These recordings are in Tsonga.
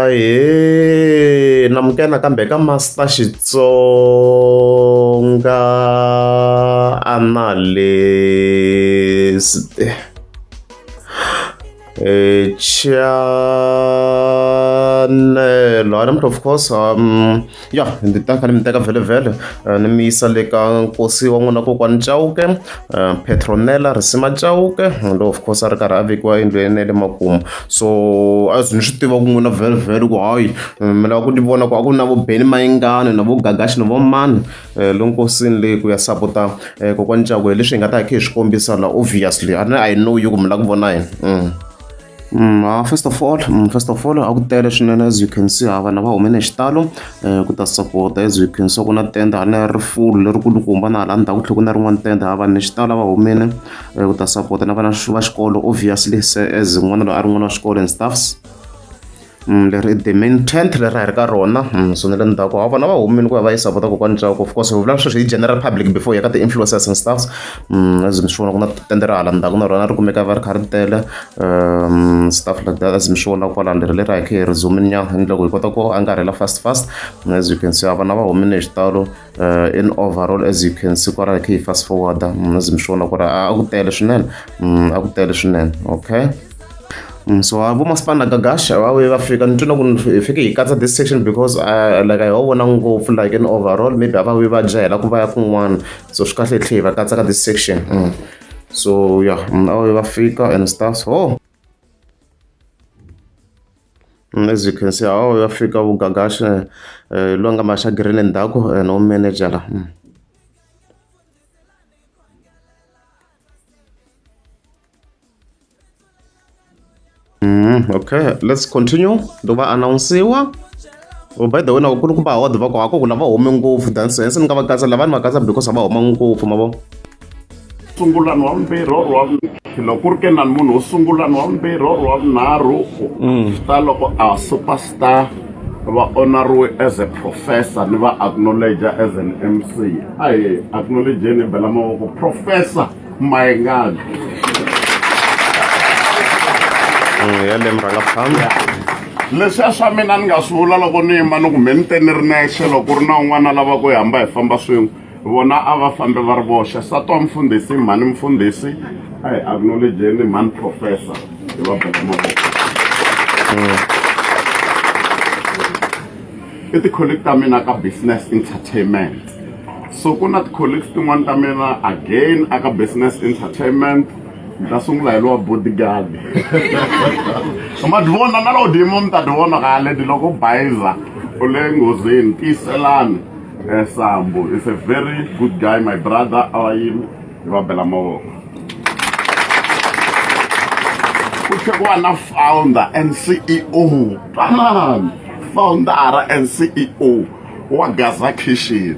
Ahee namukela nakambe ka Master Xitsonga Analyst channel namuntlha of course ya ndzi ta kha ni mi teka vhele ni mi yisa le ka nkosi wa n'wina kokwani Chauke Petronella Risima Chauke lowu of course a ri karhi a vekiwa endlwini ya le makumu so as ni swi tiva ku n'wina vhele ku hayi mi lava ku ni vona ku a ku na vo Benny Mayengani na vo Gagashi na vo mani lo nkosini leyi ku ya sapota kokwani Chauke hi leswi hi nga ta hi kha hi swi kombisa la obviously a ni I know you ku mi lava ku vona yini. First of all first of all a ku tele swinene as you can see ha vanhu va humile hi xitalo ku ta support as you can see ku na tende hala ri full lerikulukumba na hala ndzhaku tlhela ku na rin'wana tende ha vanhu hi xitalo va humile ku ta support na vana va xikolo obviously se as n'wana loyi a ri n'wana wa xikolo and stuffs. Leri i the main tent leri a hi ri ka rona so na le ndzhaku ha vona va humile ku ya va yi sapota kokwani Chauke of course hi vula sweswi hi general public before hi ya ka ti-influencers and stuffs as mi swi vona ku na tende ra hala ndzhaku na rona ri kumeka va ri kha ri tele stuff like that as mi swi vona kwalano leri leri a hi kha hi ri zoom nyana ni loko hi kota ku angarhela fast fast as you can see vana va humile hi xitalo in overall as you can see kwala hi kha hi fast forward as mi swi vona ku ri a ku tele swinene a ku tele swinene okay. So vo masipala na Gagash va vuye va fika ni twi na ku hi fike hi katsa this section because like a hi va vona ngopfu like in overall maybe a va vuye va jahela ku va ya kun'wana so swi kahle hi tlhe hi va katsa ka this section. So yeah a va vuye va fika and stuff so as you can see a va vuye va fika vo Gagash loyi a nga maxa green endzhaku and wo manager la. Okay, let's continue. Loko va announce-iwa oh, by the way na kulukumba award va ku a ku lava hume ngopfu dance hence ni nga va katsa lava ni va katsa because a va huma ngopfu ma vo sungulani wa vumbirhi or wa loko ku ri ke na munhu wo sungulani wa vumbirhi or wa vunharhu swi ta loko a superstar va honoriwe as a professor ni va acknowledge as an MC a hi acknowledgeni hi bela mavoko professor Mayengani ya le murhangaphandle leswiya swa mina ni nga swi vula loko ni yima ni ku me ni te ni ri nexe loko ku ri na un'wana a lava ku hi hamba hi famba swin'we vona a va fambe va ri voxe nsati wa mufundhisi mhani mufundhisi a hi acknowledgeni mhani professor hi va bela mavoko i ti-colleague ta mina ka business entertainment so ku na ti-colleagues tin'wana ta mina again aka business entertainment ni ta sungula hi lowa bodyguard ma ti vona na loko dimo mi ta ti vona ka leti loko bayiza u le nghozini tiyiselani sambu is a very good guy my brother a va yimi hi va bela mavoko ku tlhe ku va na founder and CEO twanani founder and CEO wa Gaza Kitchen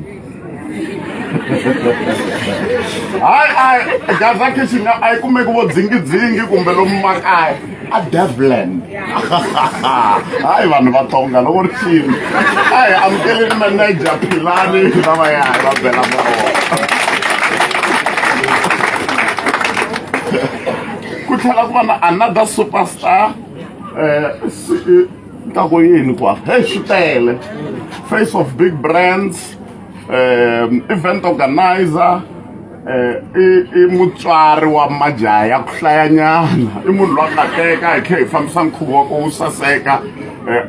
hayi hayi Gaza Kitchen a yi kumeki vo dzingidzingi kumbe lomu makaya a Devland hayi vanhu va tonga loko ri xini a hi amukeleni manager Philani lava ya hi va bela mavoko ku tlhela ku va na another superstar um ta ku yini kwa hey swi tele face of big brands event organizer i i mutswari wa majaha ya ku hlayanyana i munhu loyi a nga teka hi khe hi fambisa nkhuvo wa ku wu saseka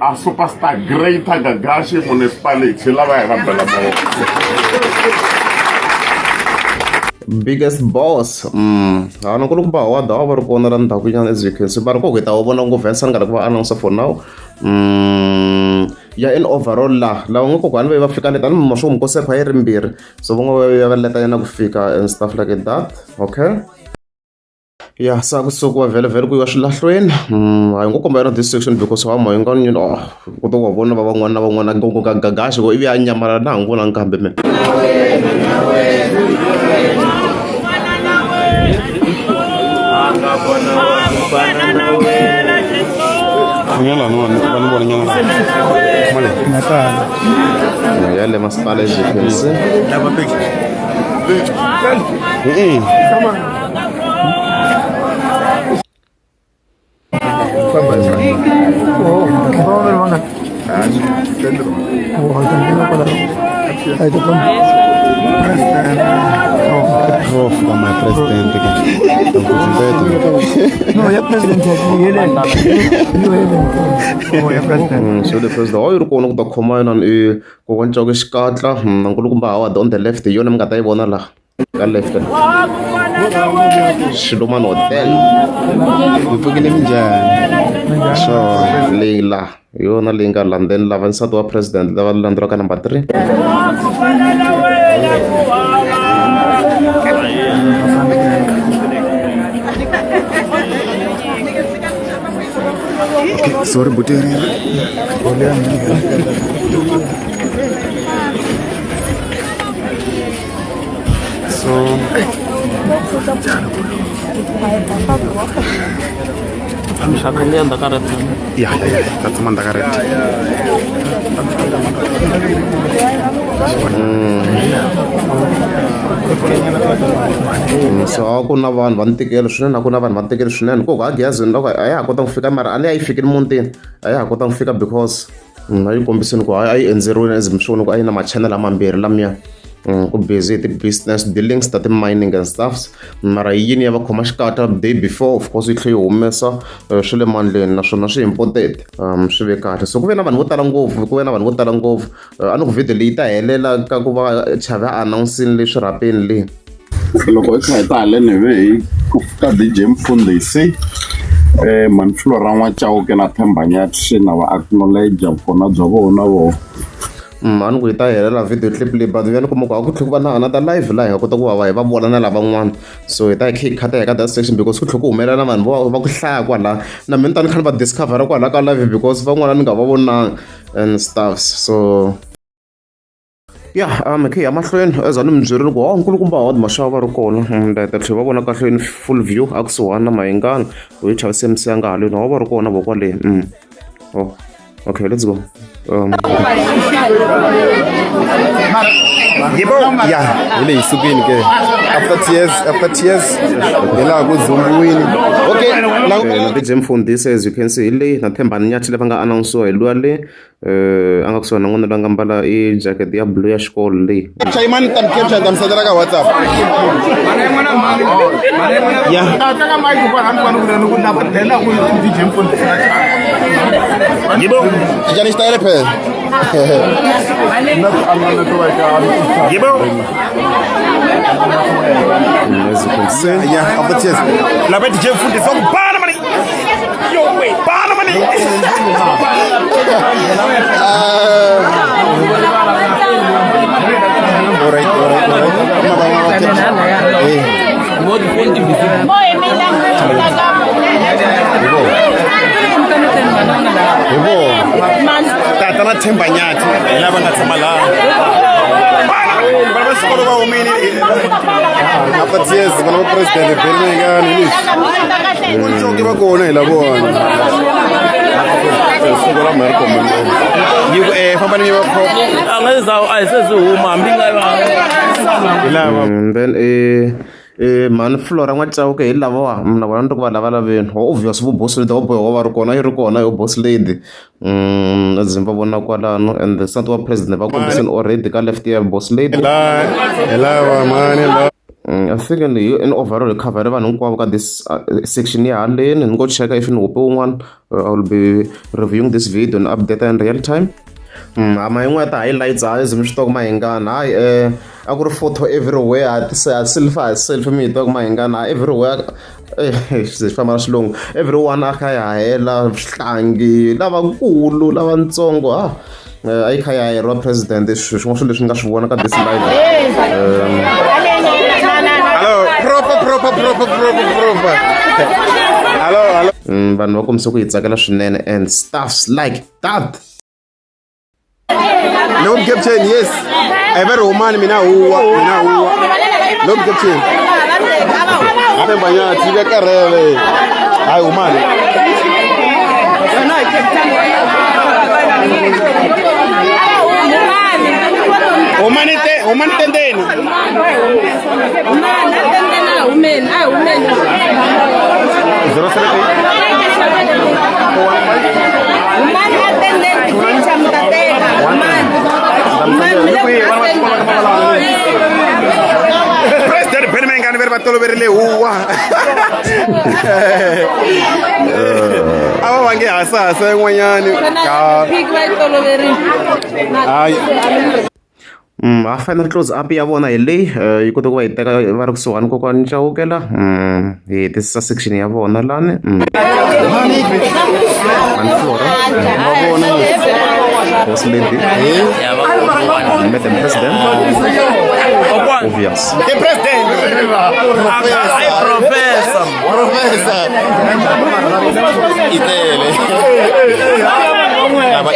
a superstar greater gagashi municipality lava hi va bela mavoko Biggest boss ha na kulukumba Howard a va ri kona la ndzhaku nyana as you can see mara ku hi ta va vona ngopfu hence ni nga ri ku va announce for now ya in overall la lava nga kokwani va va fika leta ni maswo mikosi ya yi ri mbirhi so va nga va ya va leta nyana ku fika and stuff like that okay ya sa kusukiwa vhele vhele ku yiwa swilahlweni a hi ngo komba yona this section because wa moya nga ni oh ku to wa vona va van'wana na van'wana ngopfu ka gagaxi ko ivi a nyamalala na ha n'wi vonangi kambe mina ya le masipala as you can see. Prof ka my president ke. No, ya president Helen. You Helen. Oh, ya president. So the president a yi ri kona ku ta khoma yena i kokwani Chauke xikatla na nkulukumba Howard on the left hi yona mi nga ta yi vona laha ka left Xilumani Hotel Mi pfukile minjhani? Sure leyi la hi yona leyi nga landeni lava nsati wa president lava landzelaka number 3. Okay, sorry Butere. So ya ya ya ta tshama ndzhaku ka red. So a ku na vanhu va ntikelo swinene, a ku na vanhu va ntikelo swinene ku a giyazini loko a ya ha kota ku fika, mara a ni a yi fikile mutini, a ya ha kota ku fika because a yi kombisini ku a yi endzeriwile as mi swi vona ku a yi na ma-channel mambirhi lamiya. Ku busy hi ti-business dealings ta ti-mining and stuffs, mara yi yini ya va khoma xikatla day before, of course yi tlhe yi humesa swi le mandleni naswona swi imported, swi ve kahle. So ku ve na vanhu vo tala ngopfu, ku ve na vanhu vo tala ngopfu. A ni ku video leyi ta helela ka ku va Chavi a announce-ini le swirhapeni le. Loko hi kha hi ta haleni hi ve hi ku fika DJ Mfundhisi Mhani Flora N'wachauke na Themba Nyathi na va acknowledge vukona bya vona voho. A ni ku yi ta helela video clip leyi, but ni kuma ku a ku tlhela ku va na another live laha hi nga kota ku va hi va vona na lavan'wana. So hi ta hi kha hi khata hi ka that section because ku tlhela ku humelela na vanhu vo va ku hlaya kwalaya, na mina ni ta ni kha ni va discover-a kwalaya ka live because van'wana ni nga va vonanga and stuffs. So ya hi kha hi ya mahlweni as a ni mi byerile ku nkulukumba Howard Mashava va ri kona, ta tlhela va vona kahle in full view a kusuhani na Mayengani ku yi chavise misi ya nga haleni wa va ri kona vo kwale. Oh okay, let's go. Ya hi le hi sukile ke after tears, after tears hi laha ku dzumbiwini. Okay, na DJ Mfundhisi as you can see hi leyi na Thembani Nyathi lava nga announce-iwa hi luya le a nga kusuhani na n'wana loyi a nga mbala i jacket ya blue ya xikolo leyi. Chayimani ta mi capture ta mi sendela ka WhatsApp. Ya. Yebo. Cincani xitayele phela. Yebo. As you can see. Yeah, after tears. Lava DJ Mfundhisi va ku bana mani. Yo wait, bana mani. All right, all right, all right. Eh. Hi vo. Tata na Themba Nyathi hi lava nga tshama laha. Vana va xikolo va humile. After tears vana va president Benny Mayengani hi leswi. Ncoki va kona hi lavona. Siku ra mheri kombe. Yi ku fambani mi va prop. A nga za a hi se swi huma hambi nga Hi lava. Then Mhani Flora N'wachauke hi lavawa na vona ni ri ku va lava laveni. Obvious vo boss lady va boheka va ri kona, yi ri kona yo boss lady. As va vona kwalano and the nsati wa president va kombisini already ka left ya boss lady. Hi lava mhani la. I think in overall hi cover vanhu hinkwavo ka this section ya haleni. Ni ngo cheka if ni hupe wun'wana, I will be reviewing this video and update in real time. Ama yin'wana ya ti-highlights hayi zi mi swi tiva ku Mayengani hayi a ku ri photo everywhere, ha selfie ha selfie mi yi tiva ku Mayengani ha everywhere, xi famba na xilungu everyone a kha yi hahela swihlangi lavakulu lavatsongo ha a yi kha yi haheriwa president. Swin'wana swilo leswi ni nga swi vona ka this live. Hello, proper proper proper proper proper. Hello, hello. Vanhu va kombise ku yi tsakela swinene and stuffs like that. No captain, yes. Ai va ri humani mina huwa, mina huwa. No captain. Themba Nyathi va karhele. Hayi humani. Humani te, humani tendeni. 078. toloverile huwa a va vange hasahasa yin'wanyani hayi. A final close up ya vona hi leyi yi kota ku va yi teka va ri kusuhani kokwani Chauke la hi hetisisa section ya vona lani Mani Flora Boss Lady Madam President obvious The president. Professor. Professor. Itele. Lava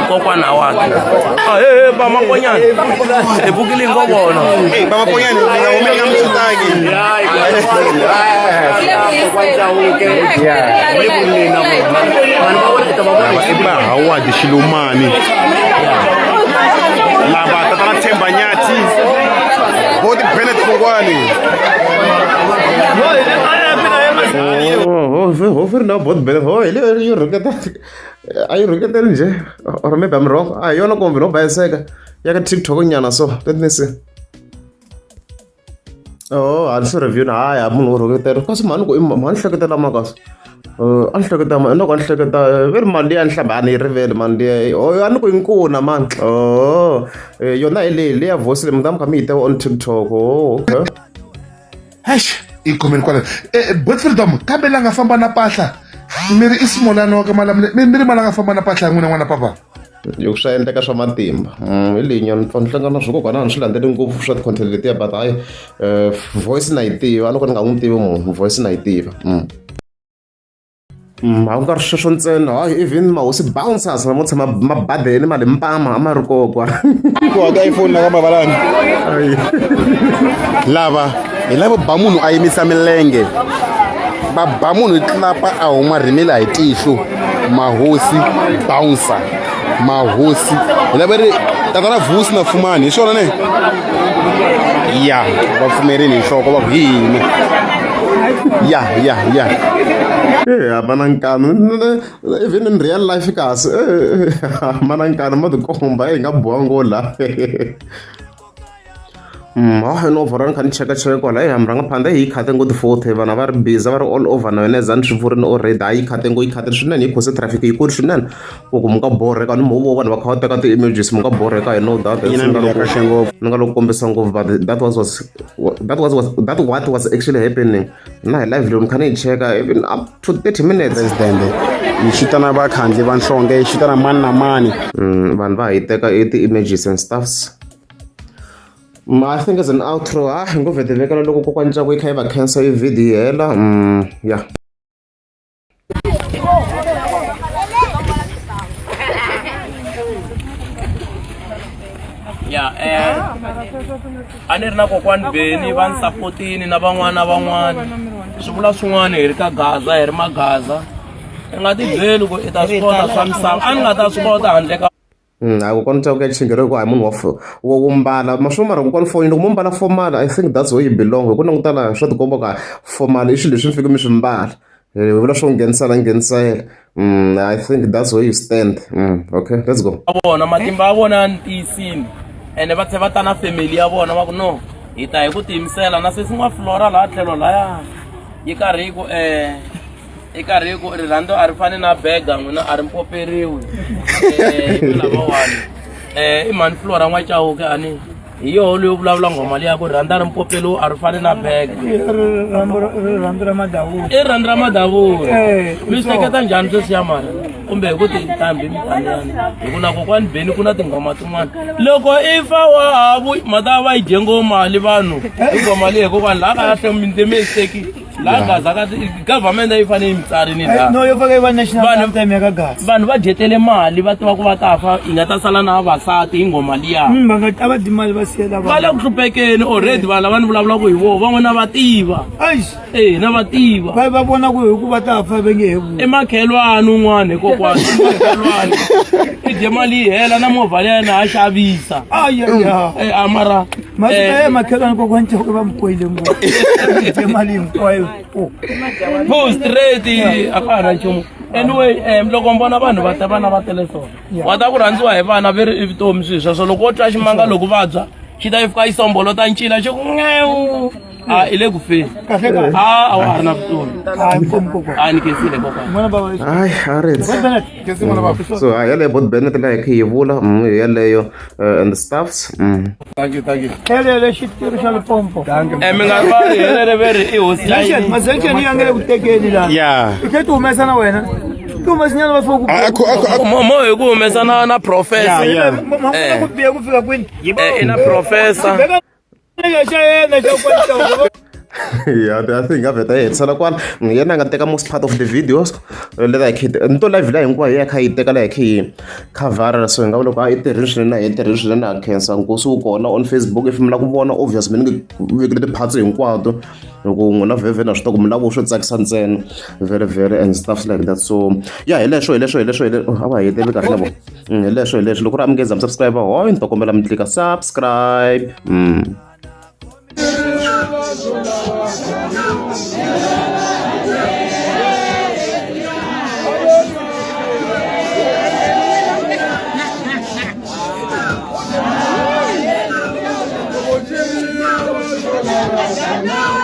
Kokwana wakhe. Ah, hey, ba makonyana. Hi pfukile ngo vona. Eh, baba Ponyane, mi nga humi nga mi xutaki. Lava i va Howard Xilumani. Lava tatana Themba Nyathi. Vo ti Bennett Hlongwane. Oh, oh, oh, na bot bele ho hi leyi yi rhuketa a yi rhuketeli njhe or maybe I'm wrong a hi yona kumbe no bayiseka ya ka TikTok nyana so let me see. Oh, a ni swi review na hayi a munhu wo rhuketela kasi mhani ku mhani hleketela makasi a ni hleketa loko a ni hleketa ve ri mali liya ni hlamba a ni yi rivele mali liya oh a ni ku yi nkuna mani oh yona hi leyi leya voice leyi mi ta mi kha mi yi tiva on TikTok oh okay. Eish, i khomeni kwala Boet Freedom kambe la nga famba na pahla mi ri i Simolana wa ka Malamule mi ri mali a nga famba na pahla ya n'wina n'wana papa. Loko swa endleka swa matimba hi leyi nyana ni pfa ni hlangana na swo kokwana a ni swi landzeli ngopfu swa ti-content letiya but hayi voice na yi tiva a ni ko ni nga n'wi tivi munhu voice na yi tiva. A ku nga ri sweswo ntsena hayi even mahosi bouncers lamo tshama mabadeni ma le mpama a ma ri kokwa ku ka iphone la ka mavalani lava hi lavo ba munhu a yimisa milenge va ba munhu hi tlapa a huma rhimila hi tihlo mahosi bouncer mahosi hi lava ri tatana Vusi na Fumani hi swona ne ya va pfumerini hi nhloko va ku hi yini ya ya ya. E a va na nkanu even in real life kasi a va na nkanu ma tikomba yi nga boha ngo la. Ha no vhora ni kha ni cheka cheka kwala eyi murhangaphandle yi khate ngopfu futhi vanhu a va ri busy a va ri all over na yona za ni swi pfurini already hayi yi khate ngo yi khate swinene yi khose traffic yikulu swinene ku ku mi nga borheka ni mo vo vanhu va kha va teka ti-images mi nga borheka hi no doubt Yi na mbilu ya kahle ngopfu. Ni nga lo kombisa ngopfu but that was was that was was that what was actually happening na hi live leyi ni kha ni yi cheka even up to 30 minutes. President yi xuta na vakhandli va nhlonge yi xuta na mani na mani. Vanhu va ha yi teka i ti-images and stuffs. I think as an outro ah hi ngo vhete vekela loko kokwani Ntsako yi kha yi va khensa yi video yi hela ya. Ya a ni ri na kokwani Benny va ni sapotini na van'wana na van'wana swi vula swin'wana hi ri ka Gaza hi ri magaza i nga ti byeli ku i ta swi kota swa misava a ni nga ta swi kota handle ka. A kokwana Chauke ya chingela hi ku a hi munhu wa wo wo mbala ma swo mara kokwana foni loko mo mbala formal I think that's where you belong hi ku languta laha swa tikomba ku formal i swilo leswi mi fike mi swi mbala hi vula swo nghenisela nghenisela I think that's where you stand okay let's go. Vona matimba ya vona ya ni tiyisini ene va tlhela va ta na family ya vona va ku no hi ta hi ku tiyimisela na sesi n'wa Flora laha tlhelo laya yi karhi yi ku i karhi ku rirhandzu a ri fani na bega n'wina a ri mpoperiwi lavawani i mhani Flora N'wachauke a ni hi yoho leyo vulavula nghoma liya ku rirhandzu a ri mpoperiwi a ri fani na bega rirhandzu ra madavula i rirhandzu ra madavula mi swi hleketa njhani sweswiya mara kumbe hi ku tinqambi mitaniyani hi ku na kokwani Benny ku na tinghoma tin'wana loko i fa wa ha vu mata va yi dye ngo mali vanhu hi nghoma leyi kokwani laha ka kahle mi laha Gaza ka government yi fanele yi mi tsarini laha no yo faka yi va national Vanhu- anthem ya ka Gaza vanhu va dyetele mali va tiva ku va ta fa yi nga ta sala na vavasati hi nghoma liya Va nga a va dyi mali va siyela va le ku hluphekeni already vanhu lava ni vulavulaka hi vona van'wana va tiva Eish, e na va tiva va va vona ku hi ku va ta fa va nge he vuyi i makhelwani un'wana hikokwani i makhelwani i dye mali yi hela na movha liya yena a xavisa ayaya Eh, a mara Masika ya makhelwani kokwani Chauke va mi koyile ngopfu dye mali hinkwayo Oh. po straight a ka ha na nchumu anyway loko mi vona vanhu va ta vana va tele so wa ta ku rhandziwa hi vana ve ri i vutomi swilo sweswo loko wo twa ximanga loko vabya. Xi ta yi fika yi sombolota ncila xi ku ngewu. A i le ku feni. Kahle kahle. A a wa ha ri na vutomi. Hayi mfumo kokwana. A ni khensile kokwana. N'wana baba. Hayi a ri Bennett. So ha yaleyo bot Bennett la hi kha hi vula yaleyo and the staffs. Thank you, thank you. Helele xitirho xa Limpopo. Mi nga rivali helele ve ri i hosi ya Junction, yini. Mazenction yi nga le ku tekeni laha. Yeah. I tlhe ti humesa na wena. Ti humesinyana va fika ku. A ku a ku Mo mo hi ku humesa na na professor. Yeah, yeah. Ma ku biha ku fika kwini? I na professor. Veka xa yena xa kwani. Yeah, I think a vheta yi hetisela kwala. Yena a nga teka most part of the videos leta hi kha ni to live laha hinkwayo ya kha yi teka laha hi kha yi khavhara, so hi nga vula ku a i tirhile swinene, a hi tirhile swinene. A khensa nkosi wu kona on Facebook if mi lava ku vona. Obvious mi ni nge vekile ti-parts hinkwato loko n'wina vhevhe na swi tiva ku mi lava swo tsakisa ntsena vhele vhele and stuff like that. So yeah, hi leswo hi leswo hi leswo hi leswo a va heteli kahle na vona. Hi leswo hi leswo loko ri amukeza mi subscribe hoy ni ta kombela mi tlika subscribe. No!